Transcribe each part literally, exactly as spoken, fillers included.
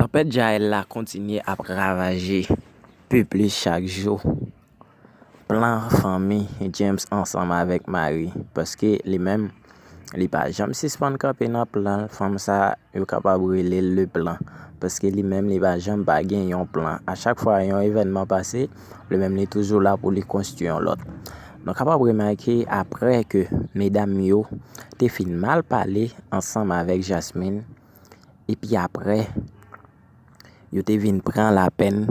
Tanpèt Jael la kontinye ap ravaje pi plis chak jou plan fanmi James ansanm avèk Marie, paske li menm, li pa janm sispann kanpe nan plan l. Fanm sa, yo kapab rele l le plan, paske li menm, li pa janm pa gen yon plan. A chak fwa yon evènman pase, li menm, li toujou la pou li konstwi yon lòt. Nou kapab remake, apre ke medam yo te fin mal pale ansanm avèk Jasmine, epi apre, yo te vin pran lapèn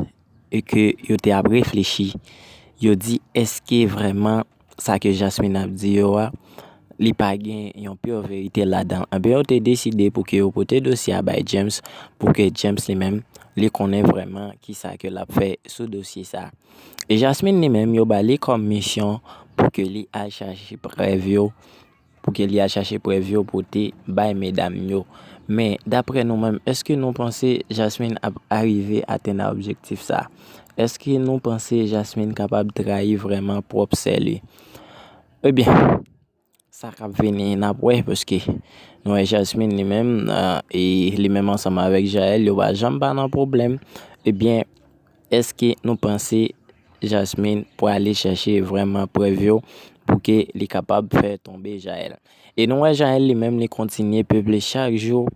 e ke yo te ap reflechi, yo di, èske vrèman sa ke Jasmine ap di yo a, li pa gen yon pure verite ladan l? Ebyen, yo te deside pou ke yo pote dosye a bay James, pou ke James li menm, li konnen vrèman kisa ke l ap fè sou dosye sa. E Jasmine li menm, yo ba li kòm misyon pou ke li al chache prèv yo, pou ke li al chache prèv yo pote bay medam yo. Men, daprè nou menm, èske nou panse Jasmine ap arive atenn a objektif sa? Èske nou panse Jasmine kapab trayi vrèman pwòp sè li? Ebyen, sa k ap vini, n ap wè, paske nou wè Jasmine li menm, e li menm ansanm avèk Jael, yo pa janm pa nan pwoblèm. Ebyen, èske nou panse Jasmine prale chèche vrèman prèv yo pou ke li kapab fè tonbe Jael? E nou wè Jael li menm, li kontinye peple chak jou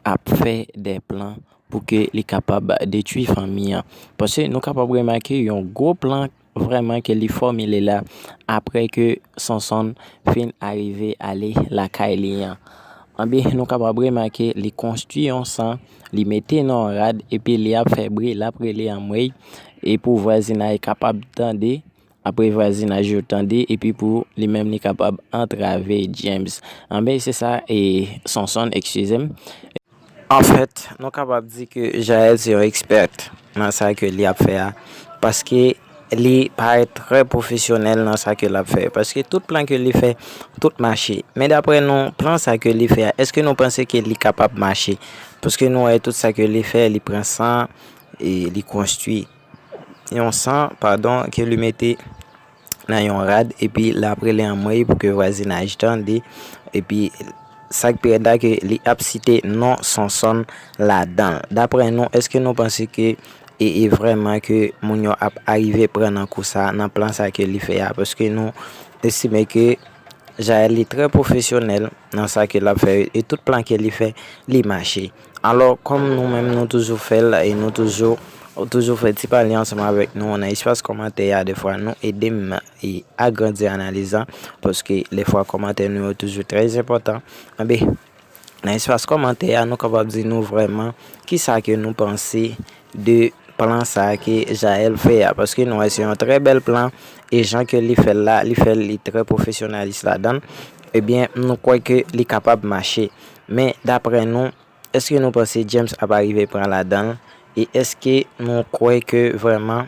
ap fè de plan pou ke li kapab detwi fanmi an. Paske nou kapab remake yon gwo plan vrèman ke li fòmile la, apre ke Sonson fin arive ale lakay li an. Ebyen, nou kapab remake li konstwi yon san, li mete nan yon rad, epi li ap fè bri, l ap rele anmwey, e pou vwazinay kapab tande, apre vwazinaj yo tande, epi pou li menm li kapab antrave James. Ebyen, se sa, e Sonson, eskize m. Anfèt, nou kapab di ke Jael se yon ekspè nan sa ke li ap fè a, paske li parèt trè pwofesyonèl nan sa ke l ap fè, paske tout plan ke li fè, tout mache. Men daprè nou, plan sa ke li fè a, èske nou panse ke li kapab mache? Paske nou wè tout sa ke li fè, li pran san, e li konstwi yon san, padon, ke li mete nan yon rad, epi l ap rele anmwey pou ke vwazinaj tande, epi sa k pi rèd la ke li ap site non Sonson ladan l. Daprè nou, èske nou panse ke e, e vrèman ke moun yo ap arive pran nan kou sa, nan plan sa ke li fè a? Paske nou estime ke Jael li trè pwofesyonèl nan sa ke l ap fè, e tout plan ke li fè, li mache. Alò, kòm nou menm, nou toujou fè l, e nou toujou, toujou fè ti pale ansanm avèk nou nan espas kòmantè a, defwa nou ede m e agrandi analiz la, paske lefwa kòmantè nou yo toujou trè enpòtan. Anben, nan espas kòmantè a, nou kapab di nou vrèman kisa ke nou panse de plan sa ke Jael fè a, paske nou wè se yon trè bèl plan, e jan ke li fè l la, li fè l, li trè pwofesyonalis ladan l. Ebyen, nou kwè ke li kapab mache. Men, daprè nou, èske nou panse James ap arive pran ladan l? E èske nou kwè ke vrèman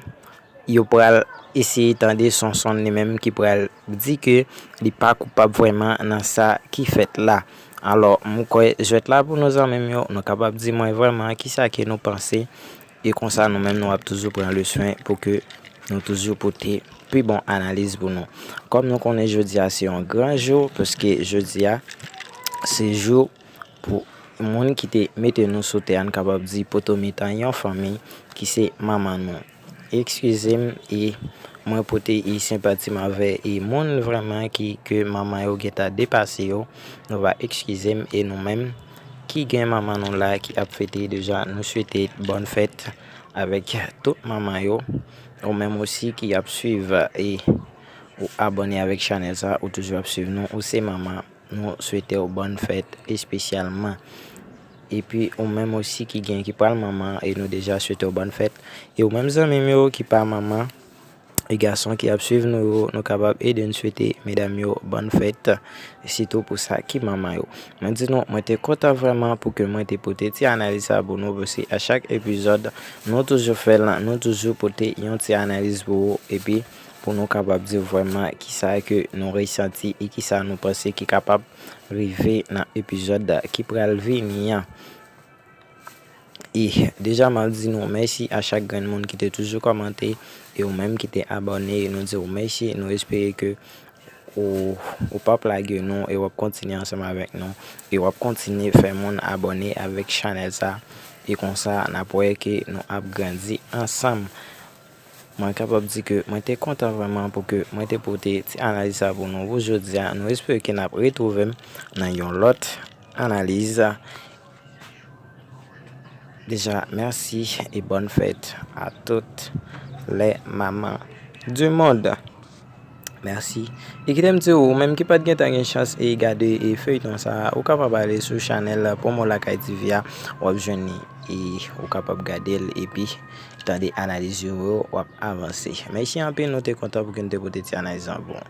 yo pral eseye tande Sonson li menm ki pral di ke li pa koupab vrèman nan sa ki fèt la? Alò, m kwè jwèt la pou nou zanmi m yo, nou kapab di mwen vrèman kisa ke nou panse, e konsa nou menm nou ap toujou pran le swen pou ke nou toujou pote pi bon analiz pou nou. Kòm nou konnen jodi a se yon gran jou, paske jodi a se jou pou moun ki te mete nou sou tè a, n kapab di poto mitan yon fanmi ki se manman nou. Eskize m, e mwen pote e senpati m avè e moun vrèman ki, ke manman yo gentan depase yo. Nou va eskize m, e nou menm ki gen manman nou la ki ap fete deja, nou swete bòn fèt avèk tout manman yo. Ou menm osi ki ap swiv e ou abòne avèk chanèl sa, ou toujou ap swiv nou, ou se manman, nou swete w bòn fèt espesyalman. Epi ou menm osi ki gen, ki pral manman, e nou deja swete w bòn fèt. E ou menm zanmi m yo ki pa manman, e gason ki ap swiv nou yo, nou kapab ede n swete medam yo bòn fèt, sitou pou sa ki manman yo. Mwen di nou, mwen te kontan vrèman pou ke mwen te pote ti analiz sa pou nou, paske a chak epizòd, nou toujou fè l, nou toujou pote yon ti analiz pou ou, epi pou nou kapab di vrèman kisa ke nou resanti e kisa nou panse ki kapab rive nan epizòd ki pral vini an. E deja, m ap di nou mèsi a chak grenn moun ki te toujou kòmante, e ou menm ki te abòne, e nou di w mèsi, nou espere ke ou, ou p ap lage nou, e w ap kontinye ansanm avèk nou, e w ap kontinye fè moun abòne avèk chanèl sa. e konsa n ap wè ke nou ap grandi ansanm. Mwen kapab di ke mwen te kontan vrèman pou ke mwen te pote ti analiz sa pou nou pou jodi a. Nou espere ke n ap retwouve m nan yon lòt analiz. Déjà, merci et bonne fête à toutes les mamans du monde. Mèsi. E kite m di w, ou menm ki pa t gentan gen chans e gade e feyton sa a, ou kapab ale sou chanèl Promo Lakay T V a, w ap jwenn li e ou kapab gade l epi tande analiz yo, w ap avanse. Mèsi anpil, nou te kontan pou ke n te pote ti analiz an pou ou.